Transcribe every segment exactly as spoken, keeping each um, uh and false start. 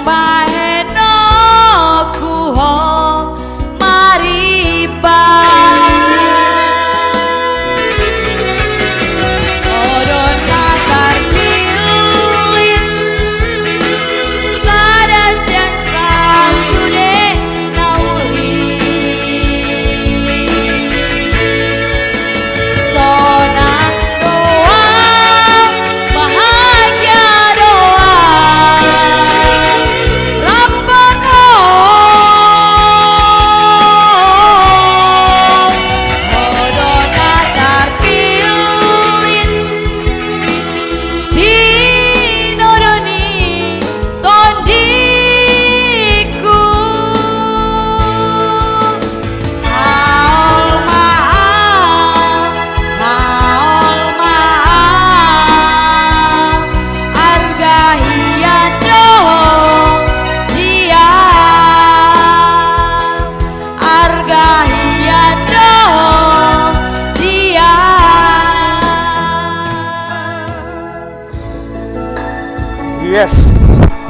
Bahenonku ho marimba. Ho do na tarpillit, sada sian sasude na uli. Sonang do au, bahagia do au, rap dohot ho. Ho do na tarpillit, di nodo ni tondingku. Haol ma au, haol ma au, arga hian do hian, arga hian do hian. Yes.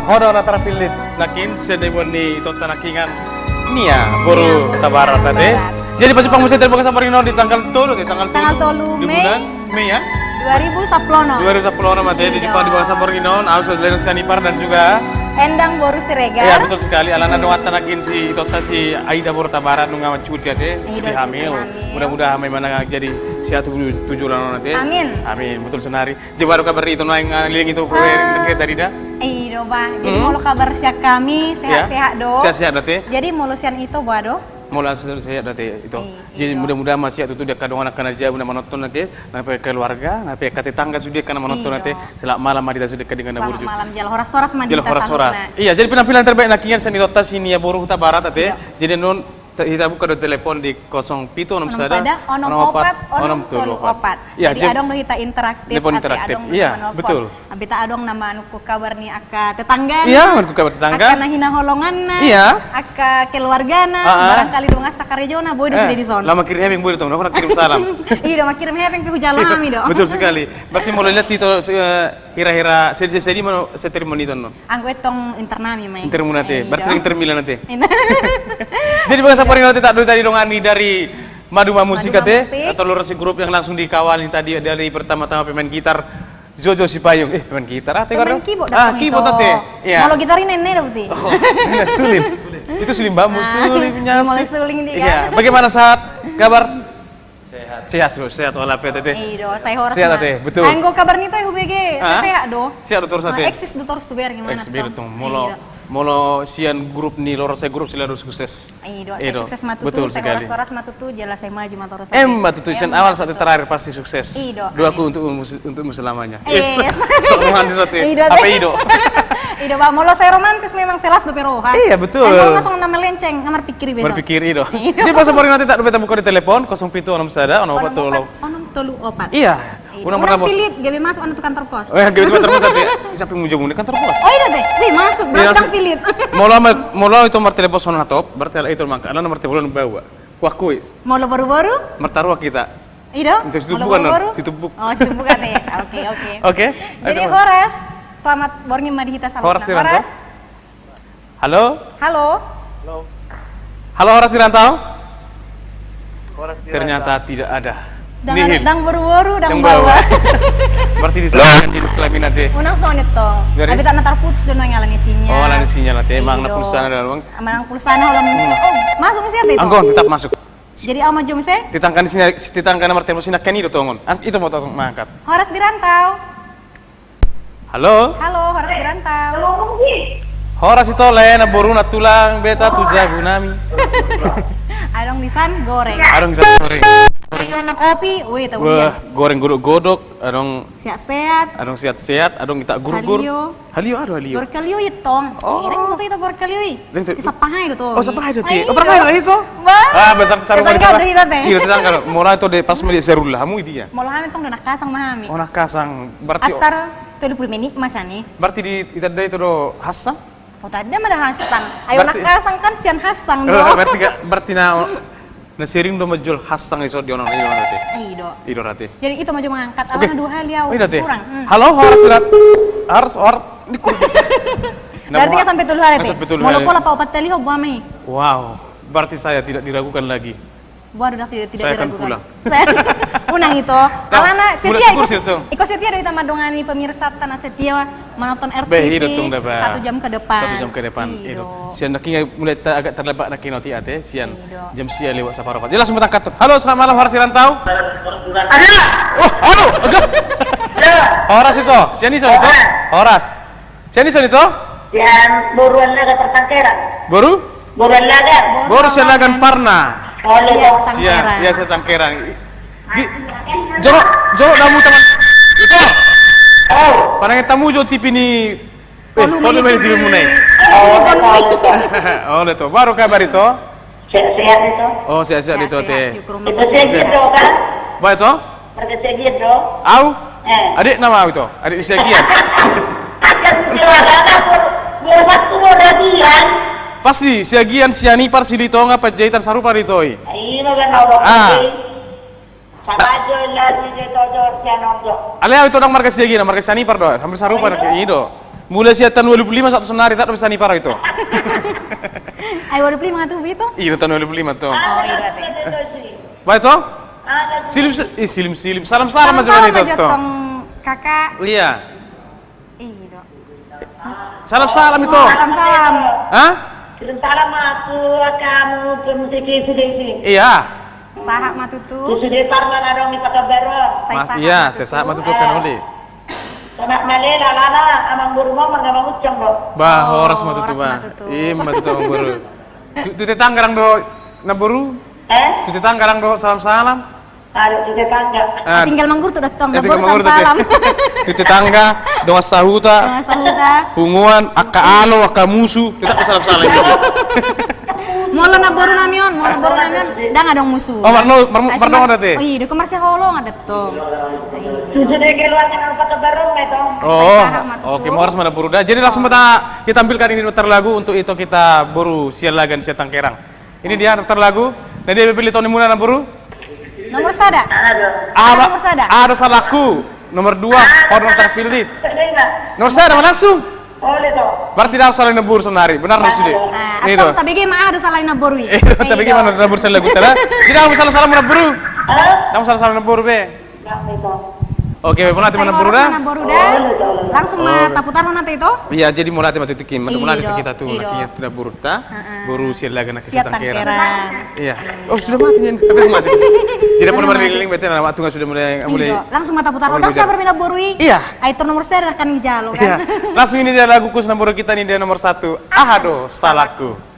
Ho do na tarpillit nangkin sian diboan ni itoanta nangkiningan, Nia boru Tabarat ate. Jadi pajumpang muse di bagasan borngin on di tanggal tolu, di tanggal tolu, tanggal tolu di Mei, bulan Mei ya? Dua ribu sampulu onom. Dua ribu sampulu onom ate, di, iya, pajumpang di bagasan borngin on, au Sudlen sian Ipar dan juga Endang boru Siregar. Iya, betul sekali. Alana dongan nangkin si itoanta si Aida boru Tabarat nunga cuti ate, iya, cuti hamil. Cuti hamil. Mudah-mudahan ma ibana jadi sehat tu-, tujuh bulan on ate. Amin. Amin, betul sonari. Jadi boha do kabar ni ito nuaeng, ah, liling ito, ah, tadi da? I do ba. Jadi, hmm, molo kabar sian hami, sehat-sehat do. Sehat-sehat do ate. Jadi molo sian ito boha do? Molo sehat-sehat do ate ito. Iya. Jadi mudah-mudahan ma sehat tutu di angka dongan, angka na jabu na manonton ate, na pe keluarga, na pe angka tetangga sude angka na manonton ate. Iya. Selamat malam ma di hita sude angka dongan na burju. Selamat malam, jala horas-horas ma di hita saluhutna. Iya, jadi penampilan terbaik nangkiningan sian itoanta si Nia boru Hutabarat ate. Iya. Jadi annon Te-, hita buka do telepon di kosong pitu onom sada, onom sada, onom opat, onom tolu opat. Iya, jadi adong do hita interaktif, telepon ate, interaktif. Adong do, iya, na manelpon. Betul. Ambeta adong na manungkun kabar ni angka tetanggana. Iya, manungkun kabar tetangga. Angka na hinaholonganna. Iya. Angka keluargana, ah, ah, barangkali dongan sakarejona, boi do sude dison. Laho mangkirim hepeng boi do tong, laho mangkirim salam. I do, mangkirim hepeng pe hujalo hami do. Betul sekali. Berarti molo lihat ito, eh, hira-hira sedi-sedi ma, sedi ma ito annon. Anggo etong inter nami ma i. Inter muna ate. Eh, berarti inter Milan ate. Jadi bagasan borngin on ate, tak do tadi dongan ni dari Maduma Musik ate, atau Lorosai Group yang langsung dikawal ni tadi dari pertama-tama pemain gitar Jojo Sipayung. Eh, pemain gitar ate. Pemain keyboard, ah, keyboard ate. Iya. Molo gitar i nene do berarti. Oh, suling. Itu suling bambu, ah, suling punya. Molo suling dia. Iya. Bagaimana, Sat? Kabar? Sehat. Sehat, sehat walafiat ate. I do, sai horas. Sehat ate, betul. Anggo kabar ni ito i hubege, ah? Sehat do. Sehat do torus ate. Eksis do torus tu bereng, gimana? Eksis do torus. Molo, molo sian grup ni Lorosai Grup selalu sukses. I do, sai sukses ma tutu, betul sekali. Sai horas-horas ma tutu, jala sai maju ma torus ate. Emma tutu, sian awal sampe terakhir pasti sukses. I do. Doaku untukmu, untukmu selamanya. Yes. Sok romantis ate. I do. Apa i do? I do ba, molo sai romantis memang selas dope roha. Iya, betul. Molo songon na melenceng, na marpikir i be. Marpikir i do. Jadi bagasan borngin on ate, tak do hita buka di telepon kosong pitu onom sada, onom opat tolu opat. Onom opat, onom tolu opat. Iya. Unang pillit, gabe masuk annon tu kantor pos. Oh, iya, gabe tu kantor pos ate. Siapa yang mau jamu di kantor pos? Oh, i do ate. Wih, masuk, berarti pillit. Molo, molo ito martelepon songon na top, berarti ala ito mangka, ala na martelepon bawa. Kuakui. Molo boru-boru? Martaruak hita. I do? Itu situbuk kan, boru-boru? Situbuk. Oh, situbuk ate. Oke, oke. Oke. Jadi horas, selamat borngin ma di hita saluhutna. Horas. Halo? Halo? Halo, horas di rantau? Ternyata tidak ada. Nihil. Dang boru-boru, dang bawa. Berarti disalahan jenis kelamin ate. Unang songon i tong. Ambeta na tarputus do nuaeng ala ni sinyal. Oh, ala ni sinyal ate. Emang na pulsa na dalam. Emang pulsa na dalam. Oh, masuk muse ate. Anggo tetap masuk. Jadi au ma jo muse? Tetangga ni sinyal, tetangga na martelepon sinangkaning i do tongon. Ito ma tong mangkat. Horas di rantau. Halo? Halo, horas di rantau. Horas ito, lae, na boru na tulang, beta tu jabu nami. Adong disan goreng. Adong disan goreng. Adong na kopi, weh, tahu dia. Wah, goreng godok-godok, adong sehat-sehat. Adong sehat-sehat, adong ita gurgur. Halio. Halio, adong halio. Goreng halio i tong. Oh. Goreng ito, ito goreng halio i. Di Sapaha i do tong. Oh, Sapaha i do ate. Oh, Sapaha i do ito. Bah. Ah, besar tetangga do hita ate. Iya, tetangga do. Molo ito de pas melihat serulah, hamu i dia. Molo hami tong do Nangkasang ma hami. Oh, Nangkasang. Berarti antar tolu pulu menit ma sian i. Berarti di, di tanda ito do Hasang? Oh, tanda ma do Hasang. Ayo, Nangkasang kan sian Hasang do. Berarti, berarti na, na sering do manjol Hasang i so di onan i do ate. I do. I do ate. Jadi ito ma jo mangangkat, alana dua hali au. I do ate. Kurang. Halo, horas di rat-, horas, horas. Berarti nunga sampe tolu hali, nunga sampe tolu hali. Molo pola paopat hali ho, boa ma i. Wow, berarti saya tidak diragukan lagi. Waduh, dah tidak, tidak diragukan. Saya akan pulang. Unang ito. Alana setia ito. Iko setia do ita mandongani pemirsata na setia manonton R T V satu jam ke depan. Satu jam ke depan. Sian nangkin mulai agak terlambat nangkin oti ate, sian jam sia lewat saparopat. Jelas berangkat. Halo, selamat malam, Horas Irantau. Ada. Oh, halo. Horas ito. Sian ison ito? Horas. Sian ison ito? Sian boru Allaga, Tangkeran. Boru? Boru Allaga. Boru Siallagan Parna. Sian, iya, Siallagan Tangkeran. Jolo, jolo damu teman. Ito. Pananget tamu jo T V ni. Eh, volume ni T V muna i. Olo ito. Baru kabar ito? Sehat ito. Oh, sehat-sehat ito te. Ito sehat ito kan? Ba ito? Marga Siagian do? Au? Eh. Adikna ma au ito? Adik ni Siagian. Pasti Siagian, Sianipar, Silitonga, Panjaitan, sarupa do ito i. Iya, kan. Alai au ito ndang marga Siagian, marga Sianipar do. Hampir sarupa i do. Mulai sian taon dua ribu lima sahat tu sonari, ndang dope Sianipar au ito. Ai dua ribu lima tu ito? Iya, taon dua ribu lima tu. Oh, iya, berarti. Ba ito? Silim, silim, silim. Salam-salam ma jo ito, Kakak. Iya. Salam-salam ito. Salam-salam. Hah? Kirim salam ma tu angka hamu pemusik i sude isi. Iya. Sahat ma tutu. Tu sude Parna na adong di Pekanbaru. Mas, iya, sahat ma tutu kan uli. Sahat ma tutu. Amangboru ma marga Mangunsang do. Ba, horas ma tutu ba. Ima tutu amangboru. Tu tetangga dohot namboru? Eh? Tu tetangga dohot salam-salam. Tinggal manggurtuk do tong, tinggal manggurtuk salam-salam. Tu tetangga, dongan sahuta, punguan, angka alo, angka musu, tetap salam-salam. Molo namboru nami on, molo namboru nami on, ndang adong musu. Oh, mardongan do ate. Oh iya, do marsihaholongan do tong. Sude keluarga na Pekanbaru ma ito. Oh, oke, horas ma namboru da. Jadi langsung ma hita tampilkan ini daftar lagu untuk ito, hita boru Siallagan, Siallagan Tangkeran. Ini dia daftar lagu. Na dia pilih toni muna namboru? Nomor sada. Aha do salahku. Nomor dua, ho do na tarpillit. Nomor sada ma langsung. Berarti ndang salah namboru sonari, benar do sude. Tabege ma aha do salah namboru i. Tabege ma aha do salah namboru i. Jadi ndang salah-salah namboru. Ndang salah-salah namboru be. Oke, mauliate ma namboru da. Langsung ma taputar ho ate ito. Iya, jadi mauliate ma tutu, mauliate ma hita tu namboru ta. Boru Siallagan, Siallagan Tangkeran. Iya. Oh, sudah mati ni. Tapi mati. Jadi pun marlilling bete na waktu sudah mulai. Langsung ma taputar ho da, sabar ma namboru i. Iya. Ai tor nomor sada kan dijalo kan. Langsung ini dia lagu khusus namboru hita, ini dia nomor satu. Aha do salahku.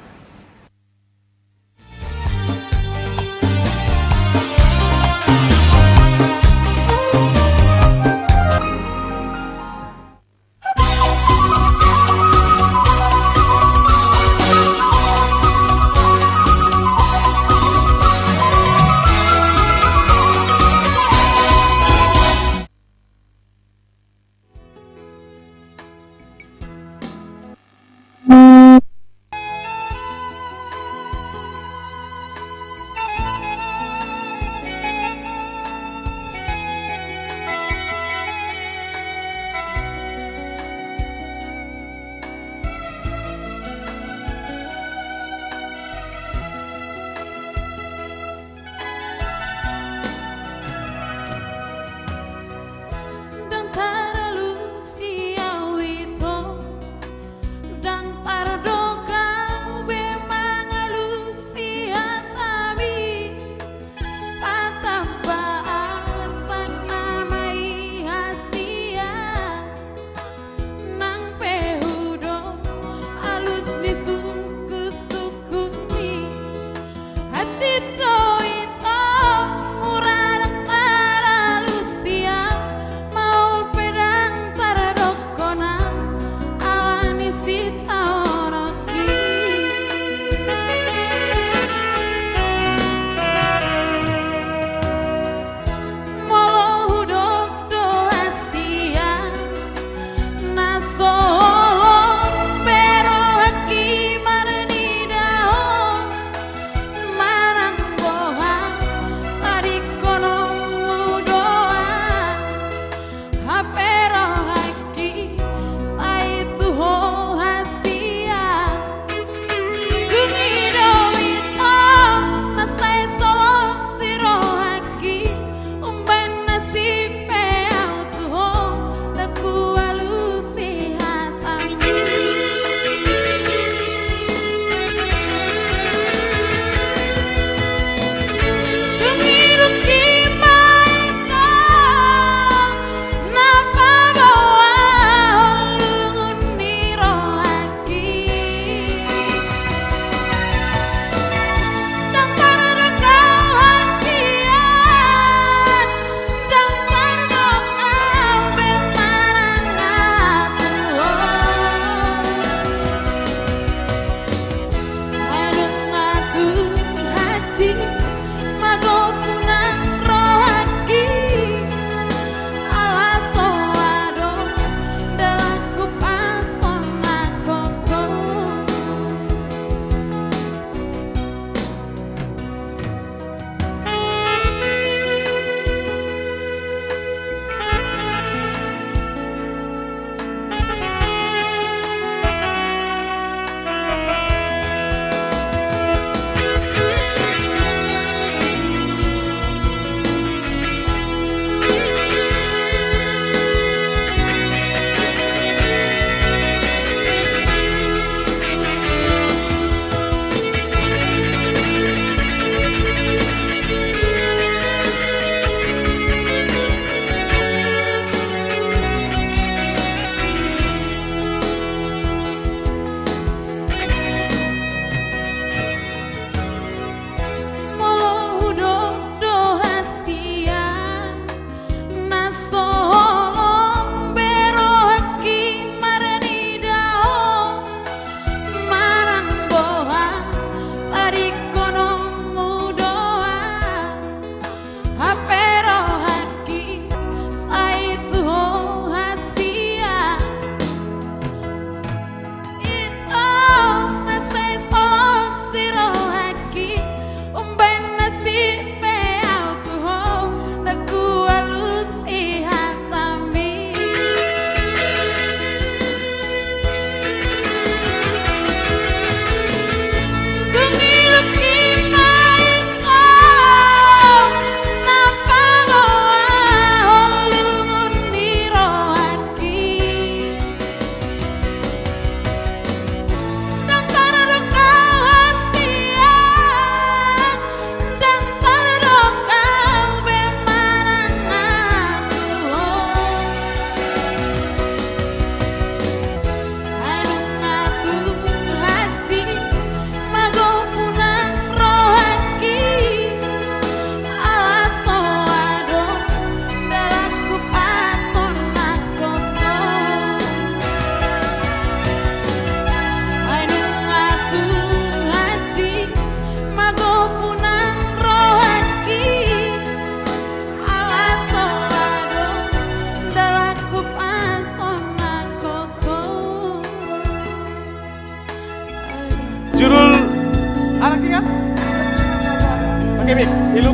Anak ikan? Pakai mic. Ilu.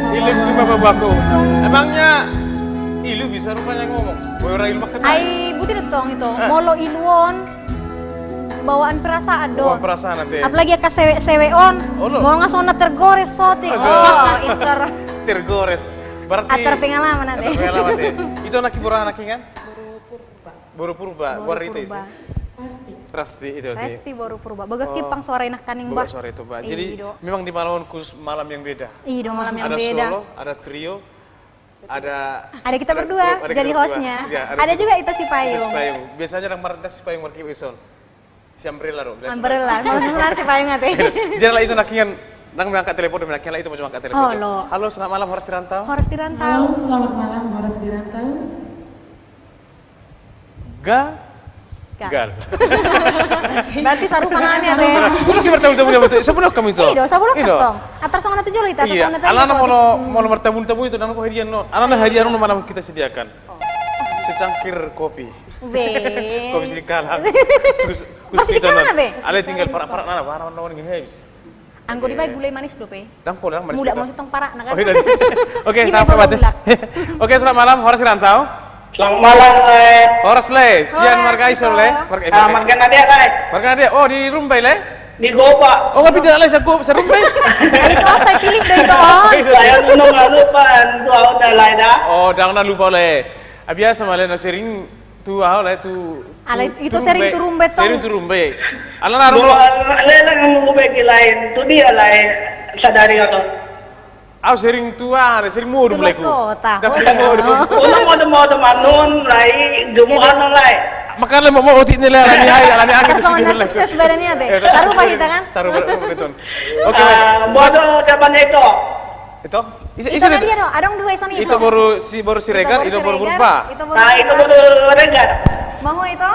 Ilu di baba bako. Emangnya ilu bisa rupanya ngomong? Boy ora ilu pakai mic. Ai buti do tong ito. Eh. Molo ilu on bawaan perasaan do. Bawaan perasaan nanti. Apalagi angka sewek-sewek on. Olo. Molo nga songon na tergores sotik. Aduh. Oh, inter. Tergores. Berarti ator pengalaman nanti. Ator pengalaman nanti. Ito anak ibu anak ikan? Boru Purba. Boru Purba. Boru Purba. Rasti. Rasti ito. Rasti Boru Purba. Boga kipang suara inak kaning bah. Boga suara ito bah. Jadi memang di malam khusus malam yang beda. Iya, malam yang beda. Ada solo, ada trio, ada kita berdua jadi hostnya. Ada juga Ito Sipayung. Ito Sipayung. Biasanya nang mardak Sipayung markiwi ison. Si Umbrella do. Umbrella. Maksudnya Sipayung ate. Jadi lah ito nakingan nang mangkat telepon do nakingan lah ito mau mangkat telepon. Halo, selamat malam horas di rantau. Horas di rantau. Halo, selamat malam horas di rantau. Ga? Gal. Berarti sarupa hami ate. Mungkin bertamu-tamu itu. Sebelum kami itu. Iya, sebelum ketong. Atar sama nanti jolo ita. Iya. Alana molo molo bertamu-tamu itu nang ko hadiah no. Alana hadiah no mana kita sediakan. Secangkir kopi. Be. Kopi Sirikalang. Terus masih di kalangan be. Ale tinggal parak-parak nana, parak nana ini habis. Anggo dibaen gulai manis dope. Ndang pola manis. Mula maksud tong parak na kan. Oke, selamat malam. Oke, selamat malam. Horas di rantau. Selamat malam, Le. Horas, Le. Sian marga ise, Le? Marga Nadia, Le. Marga Nadia. Oh, di Rumbai, Le? Di Gopa. Oh, pindah, Le, sa Gopa, sa Rumbai. Itu saya pilih do ito. Saya nunung alupa, tu au da, Le, da. Oh, ndang na lupa, Le. Biasa ma, Le, na sering tu au, Le, tu. Alai ito sering tu Rumbai tong. Sering tu Rumbai. Alana na Rumbai. Alai na Rumbai ki lain tu dia lain sadari atau. Au sering tu au, sering modom, Le, ku. Sering modom. Modom, modom, modom, annon, lai, jumu, annon, lai. Makana mau mau otik ni, Le, alani ai, alani angin tu sini, Le. Sukses badannya deh. Sarupa hita kan? Sarupa betul. Oke. Bodo kapan itu? Ito? Ise, ise dia no, adong dua ison ito. Ito boru si, boru Siregar, ito boru Purba. Nah, ito boru Regar. Mango ito?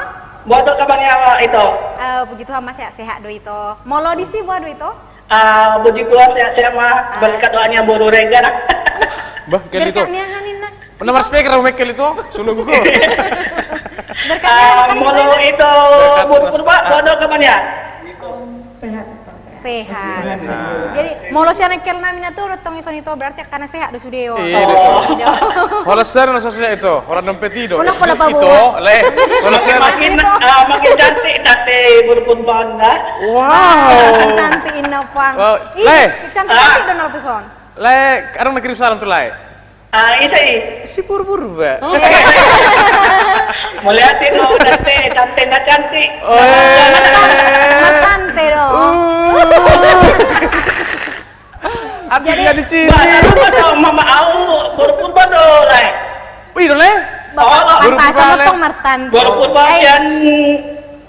Bodo kapan ya ito? Eh, puji Tuhan ma sehat-sehat do ito. Molo disi boa do ito? Ah, puji Tuhan sehat-sehat ma. Berkat doanya boru Regar. Bah, kel ito. Berkatnya hanin nak. Nomor speaker, Mekel ito. Sunu gugu. Berkatnya hanin. Molo ito boru Purba, bodo kapan ya? Sehat. Sehat. Jadi molo sian Mekel nami na tu do tong ison ito berarti angka na sehat do sude o. Iya betul. Hola ser na sosok ito, hola dompet i do. Unang pola pabo. Ito, Le. Hola ser. Makin cantik tante boru Purba. Wow. Cantik inna pang. Le. Cantik-cantik do na tu son. Le, adong na kirim salam tu, Le. Ah, ise i? Si Purba. Mauliate do tante, tante na cantik. Oh. Tante do. Abis jadi dicini. Mama au boru Purba do, Le. Wih, do, Le. Boru Purba, Le. Boru Purba sian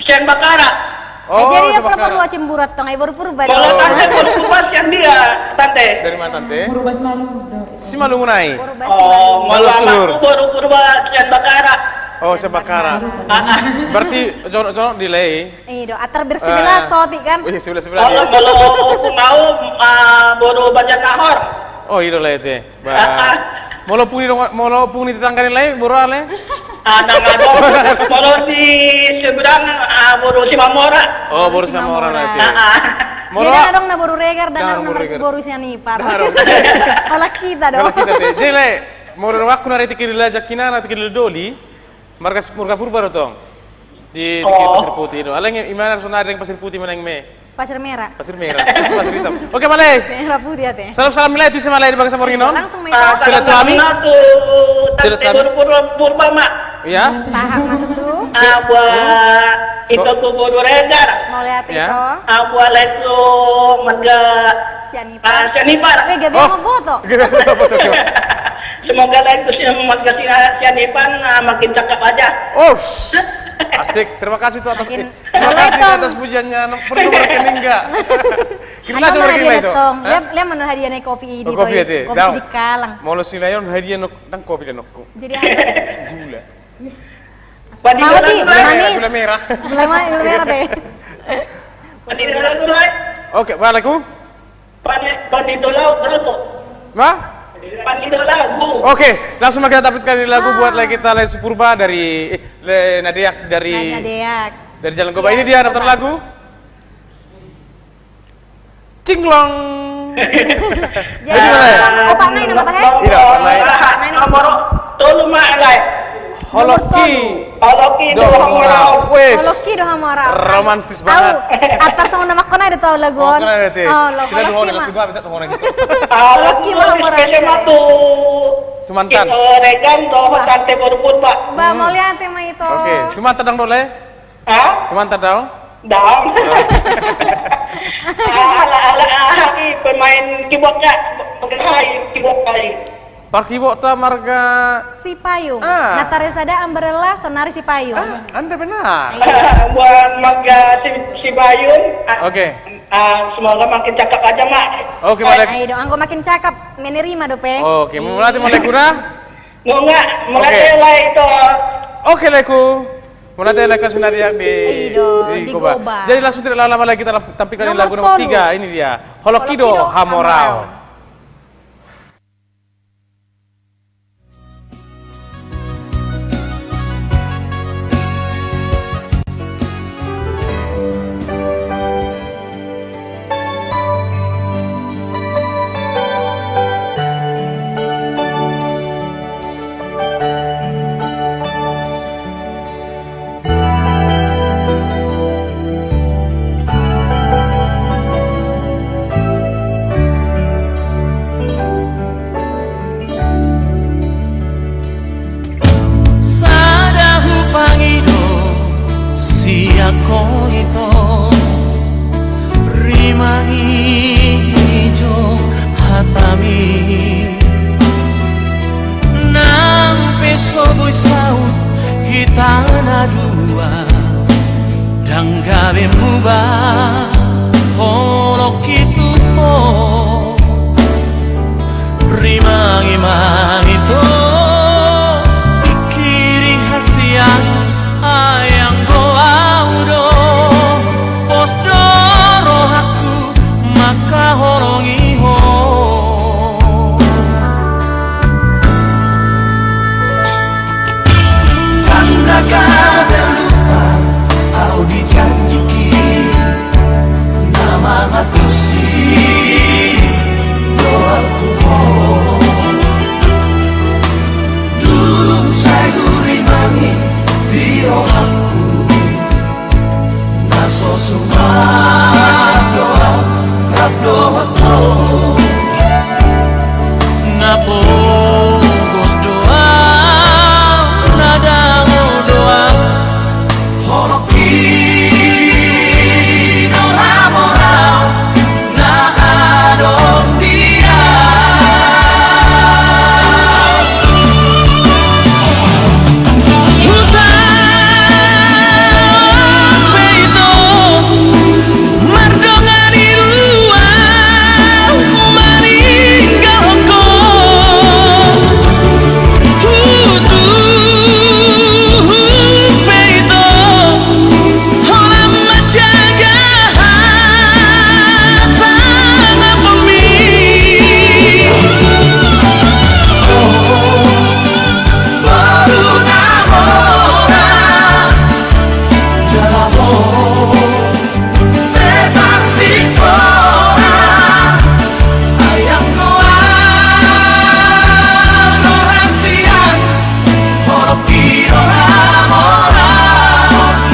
Sian Bakara. Oh, jadi dia pura-pura cemburu tong ai boru Purba. Molo tante boru Purba sian dia, tante. Dari mana tante? Purba Simalungun. Simalungun ai. Oh, molo aku boru Purba sian Bakara. Oh, sian Bakara. Berarti jonok-jonok di, Le. Iya do, atar bersebelah sotik kan? Iya, sebelah-sebelah. Molo aku mau boru Banjarnahor. Oh, iya do, Le, ate. Bah. Molo pung ni, molo pung ni tetangga ni, Le, boru aha, Le? Anak adong. Molo di seberang, ah, boru Simamora. Oh, boru Simamora nanti. Molo adong na boru Regar dan adong na boru Sianipar. Hola kita do. Hola kita do. Jadi, Le, molo adong aku na re tiki di lajak kinana tiki di doli. Marga, marga Purba do tong. Di, di Pasir Putih do. Alai ima na sonari Pasir Putih manang me. Pasir Merah. Pasir Merah. Pasir Hitam. Oke, male. Merah putih ate. Salam-salam, Le, tu ise, male, di bagasan borngin on. Langsung ma ito. Silaturahmi. Silaturahmi. Purba ma. Iya. Tahan ma tutu. Abua ito tu boru Regar. Mauliate ito. Abua le tu marga Sianipar. Sianipar. Weh, gabe ma boto. Gabe ma boto. Semoga lain terus yang makin kasih sian Ipan, ah, makin cakep aja. Oh, asik. Terima kasih tuh atas, terima kasih atas pujiannya. Nomor rekening enggak? Kirim aja nomor rekening, Iso. Hah? Lem, lem mana hadiahnya kopi ini? Oh, kopi ya, Teh. Kopi sedikalang. Molo si Lion hadiah nok, nang kopi dan nokku. Jadi apa? Gula. Manis. Gula merah. Gula ma-, gula merah, Teh. Oke, waalaikum. Pandi, pandi dolau berapa? Hah? Pandi dolau. Oke, langsung ma kita tampilkan lagu buat le kita, Le Purba dari, eh, Le Nadeak dari, dari Jalan Goba. Ini dia daftar lagu. Tinglong. Jadi, opakna i nama tahe? Ida, opakna i. Opakna i nama tahe? Tolu ma, Lae. Holoki. Holoki do Hamorao. Wes. Holoki do Hamorao. Romantis banget. Au, atar songon na mangkon i do tu au lagu on. Mangkon i do, te. Holoki ma. Holoki ma Hamorao. Holoki ma Hamorao. Tu mantan. Regan do tante boru Purba. Ba, mauliate ma ito. Oke, tu mantan dang do, Lae? Hah? Tu mantan dang? Dang. Ala, ala, ala, i pemain keyboardnya, pemain keyboard kali. Parkeyboardta marga Sipayung. Ah. Na tarisada Umbrella, sonari Sipayung. Ah, Anda benar. Buat marga Si-, Sipayung. Ah, oke. Ah, semoga makin cakep aja, Mak. Oke, Mak. Ai do, anggo makin cakep, menerima dope. Oke, mauliate ma, Lae Kura. Nunga, mauliate, Lae, ito. Oke, Laeku. Mauliate, Lae, sonari di, di Goba. Jadi langsung tidak lama-lama lagi kita tampilkan lagu nomor tiga. Ini dia. Holoki do Hamorao. Sada hupangido sian ho ito, rimangi jo hatami. Nang pe so boi saut hita na dua, ndang gabe muba holongki tu ho. Rimangimangi do pingkiri hasian, ai anggo au do, pos do rohangku mangkaholongi ho. Ndang na gabe lupa au di janjiki na mangantusi dohot tu ho. Dung sai hurimangi di rohangku na so suman do au rap dohot ho. Na pogos do au, na dangol do au, holongki do Hamorao na adong di au. Hutang pe ito mardongan i dua maninggalhon ho. Hutuhuk pe ito holan manjaga hasangaponmi. Boru na mora jala ho pe parsingkola. Ai anggo au do hasian, holongki do Hamorao i.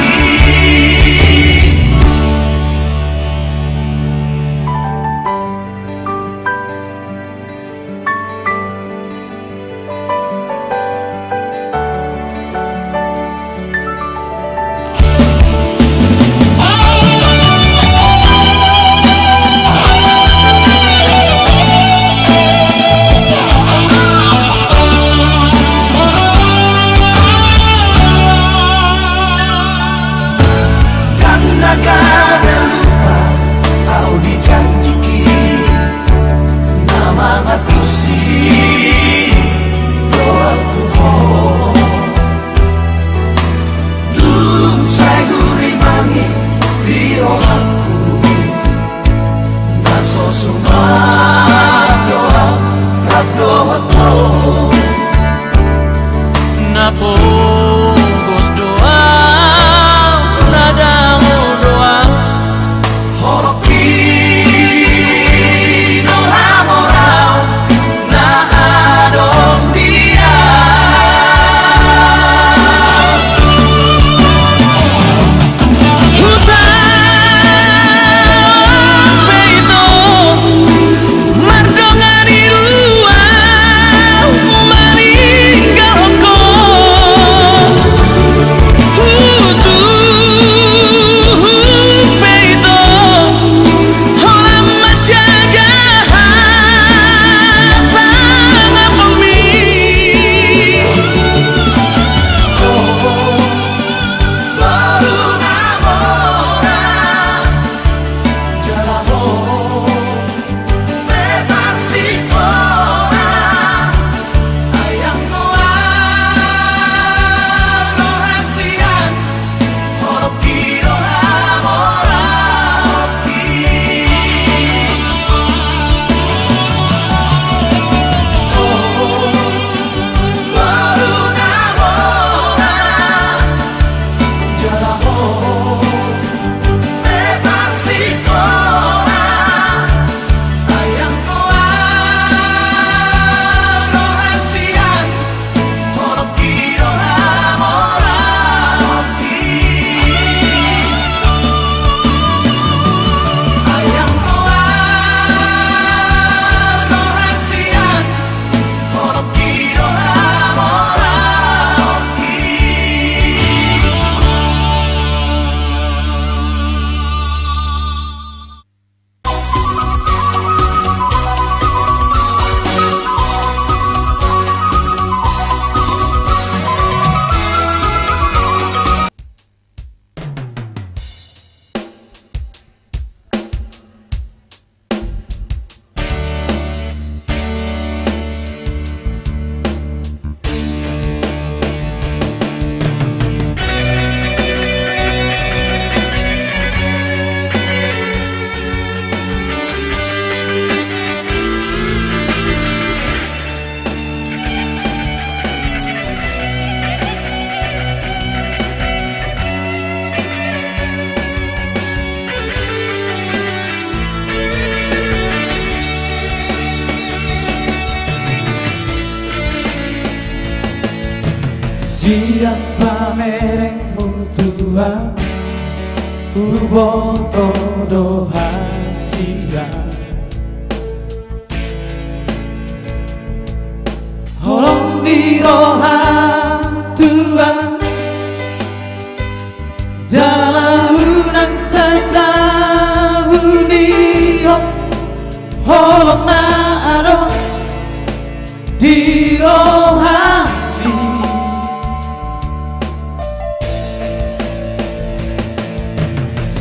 Ndang na gabe lupa au di janjiki na mangantusi dohot tu ho. Dung sai hurimangi di rohangku na so suman do au rap dohot ho. Na pogos do au, na dangol do au, holongki Sian pamerengmu Tuhan, huboto do hasian. Holong ni roham Tuhan, jala unang sai tabuhon holong na adong di rohami.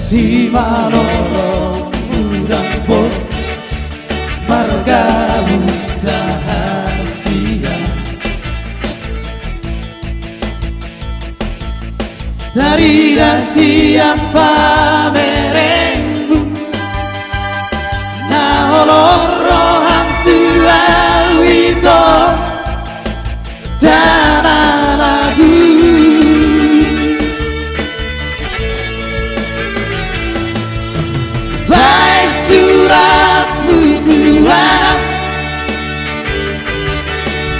Simalolongmu ndang boi margabus da hasian. Tarida sian pamerengmu, na holong roham tu au ito, ndang na lagu. Baen suratmu Tuhan,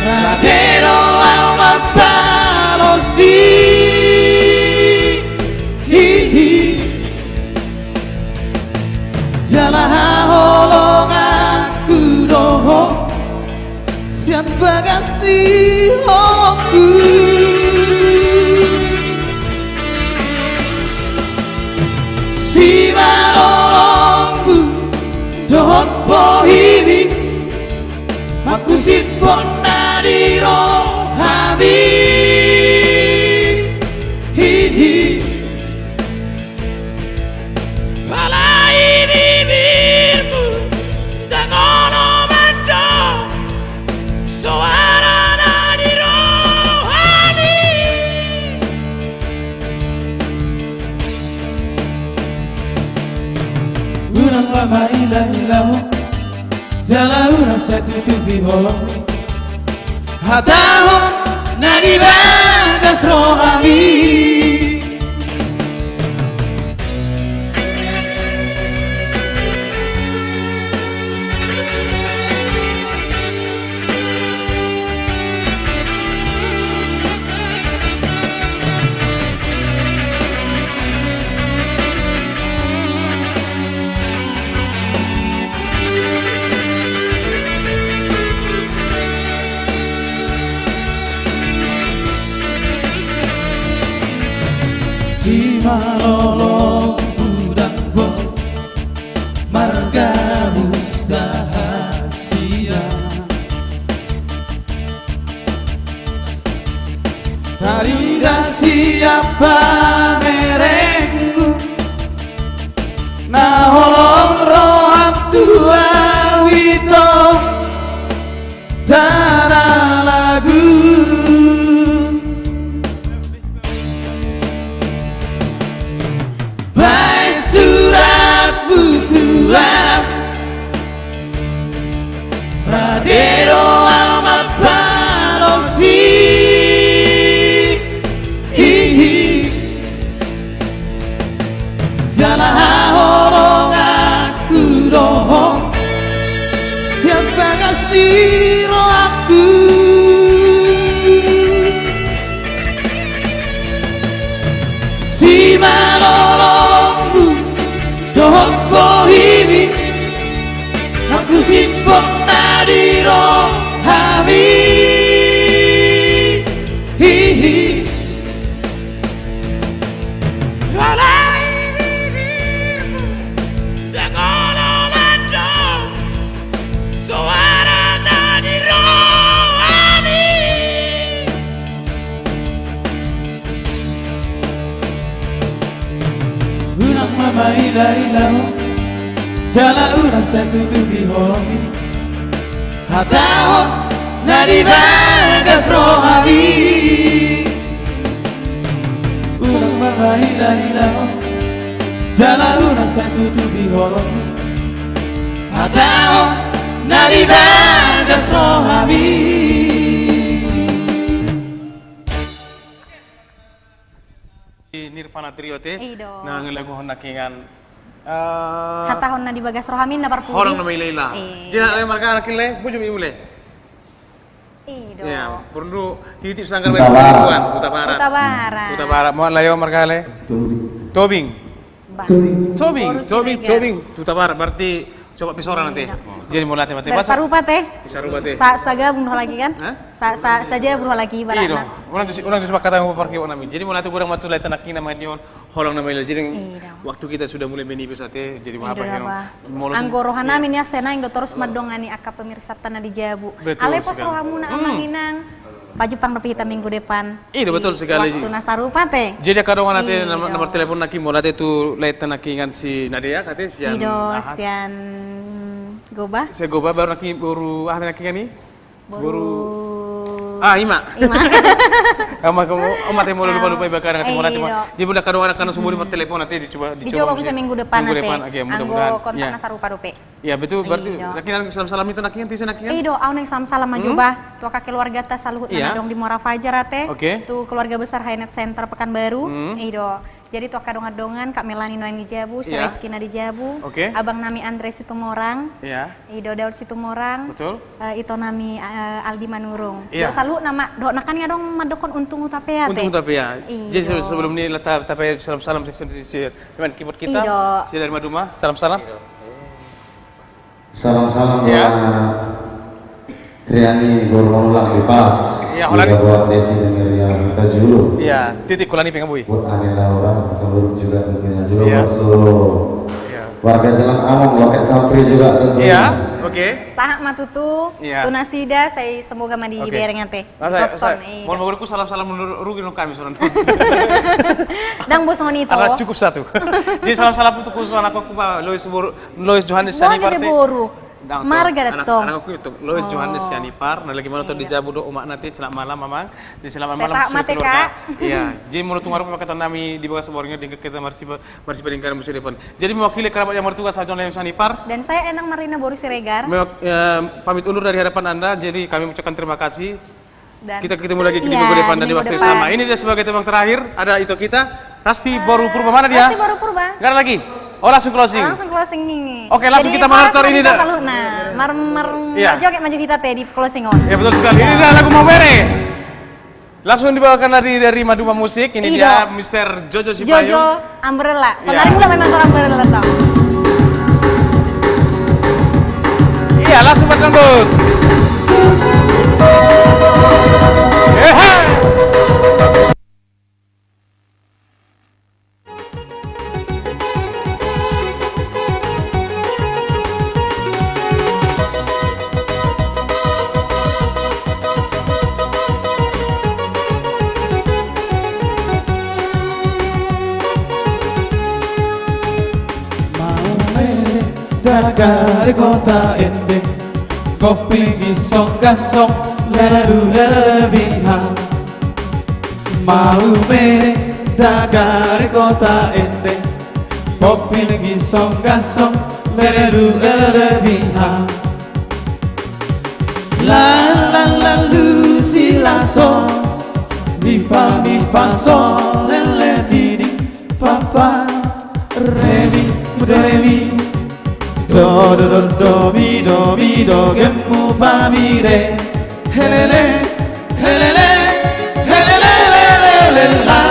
rade do au mambalosi. Hihi. Jala haholonganku do ho sian bagas ni holongku. Simalolongmu dohot bohimi, mangkusip hon na di rohami. Hihi. Alai bibirmu ndang olo mandok soara na di rohami. Unang mamaila-ila ho, jala unang sai tutupi holongmi, hatahon na di bagas rohami. Simalolongmu ndang boi margabus da hasian. Tarida sian pamerengmu, na holong roham tu au ito, ndang na lagu. Baen suratmu Tuhan, rade do au mambalosi. Hihi. Jala haholonganku do ho sian bagas ni rohangku. Simalolongmu dohot bohimi, mangkusip hon na di rohami. Hihi. Alai bibirmu ndang olo mandok soara na di rohami. Unang mamaila-ila ho, jala unang sai tutupi holongmi, hatahon na di bagas rohami. Unang mamaila-ila ho, jala unang sai tutupi holongmi, hatahon na di bagas rohami. Nirvana Trio te. I do. Na ngelaguhon nangkiningan, eh, hatahon na di bagas rohami na parpudi. Holong na maila-ila. I. Jala, eh, marga nangkin lae, bujung i mule. Iya, perlu titip sanggar Huta Barat. Huta Barat. Huta Barat. Huta Barat. Mau layo margale? Tobing. Tobing. Tobing. Tobing. Tobing. Huta Barat. Berarti coba pisora nanti. Jadi mau latih mati. Sarupa te. Sarupa te. Sa, sagabung lagi kan? Sa, sa, saja bro lagi ibaratna. Unang jus, unang jus bakata mau parkir nami. Jadi mau latih kurang matu latih naki nama dia. Holong nama ila jadi waktu kita sudah mulai menipis ate, jadi apa ya? Anggo roha nami nian senang do torus mandongani angka pemirsata na di jabu. Alai pos rohamuna amang inang. Pajumpang dope hita minggu depan. Iya betul sekali. Waktu na sarupa te. Jadi angka dongan ate na martelepon naki molo ate tu lae te naki ngan si Nadia kate sian. Ido sian Goba. Sian Goba baru naki baru ah naki kan i. Boru. Ah ima. Ima. Ama kamu, ama te molo lupa lupa iba kadang ate molo ate molo. Jadi molo kadang anak kanan sumuri martelepon ate dicoba dicoba bisa minggu depan ate. Anggo kontak na sarupa dope. Ya betul berarti. Laki nang salam salam itu naki nang tisa naki nang. Ido au nang salam salam ma Joba. Tu angka keluargata saluhutna na adong di Muara Fajar ate. Oke. Tu keluarga besar Hainet Center Pekanbaru. Ido. Jadi tu angka dongan-dongan, Kak Melani nuaeng di jabu, si Reski na di jabu, abang nami Andre Situmorang, ido Daud Situmorang, ito nami Aldi Manurung. Dohot saluhutna ma, dohot na kan adong mandokkon untung hutapea te. Untung hutapea. Jadi sebelum ni lata tapea salam-salam si keyboard kita, si dari Maduma, salam-salam. Salam-salam buat Triani boru Manulak di Pas. Juga buat Desi dan Miriam Tajulu. Iya, titik kulani pengabui. Buat Ani Laura, Pekanbaru juga tentunya. Juga buat seluruh warga Jalan Among, Loket Sampri juga tentunya. Iya, oke. Sahat ma tutu, tu nasida, sai semoga ma dibereng ate. Molo magurku salam-salam rugi dong kami sonon. Dang bos songon ito. Cukup satu. Jadi salam-salam untuk khusus anakku Pak Lois Lois Johannes Sianipar te. Marga datong. Anakku itu Lois Johannes Sianipar, na lagi manonton di jabu do omakna te, selamat malam amang. Selamat malam seluruh keluarga. Iya, jadi molo tung arupi paketan nami di bagas borngin di kita marsipa marsipa dengan musim depan. Jadi mewakili kerabat yang bertugas Hajon Leon Sianipar. Dan saya Enang Marina boru Siregar. Pamit undur dari hadapan Anda, jadi kami mengucapkan terima kasih. Kita ketemu lagi di minggu depan dan di waktu yang sama. Ini dia sebagai tembang terakhir. Ada itu kita. Rasti boru Purba mana dia? Rasti boru Purba. Enggak ada lagi. Oh langsung closing. Langsung closing ini. Oke langsung kita menonton ini dah. Nah, mar mar joget maju kita te di closing on. Ya betul sekali. Ini dia lagu Mau Bere. Langsung dibawakan dari dari Maduma Musik. Ini dia Mister Jojo Sipayo. Jojo. Umbrella. Sonari mula memang seorang umbrella tau. Iya langsung buat dangdut. Hehe. Mau mere dagare kota ende. Kopi gisong gasong leladu lelelebiha. Mau mere dagare kota ende. Kopi gisong gasong leladu lelelebiha. La la la lu si la so. Mi fa mi fa so lele ti di fa fa. Re mi do re mi. Do do do do mi do mi do gemmu fa mi re. Helele helele helele lele la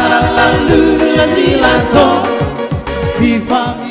la la lu la si la so. Mi fa.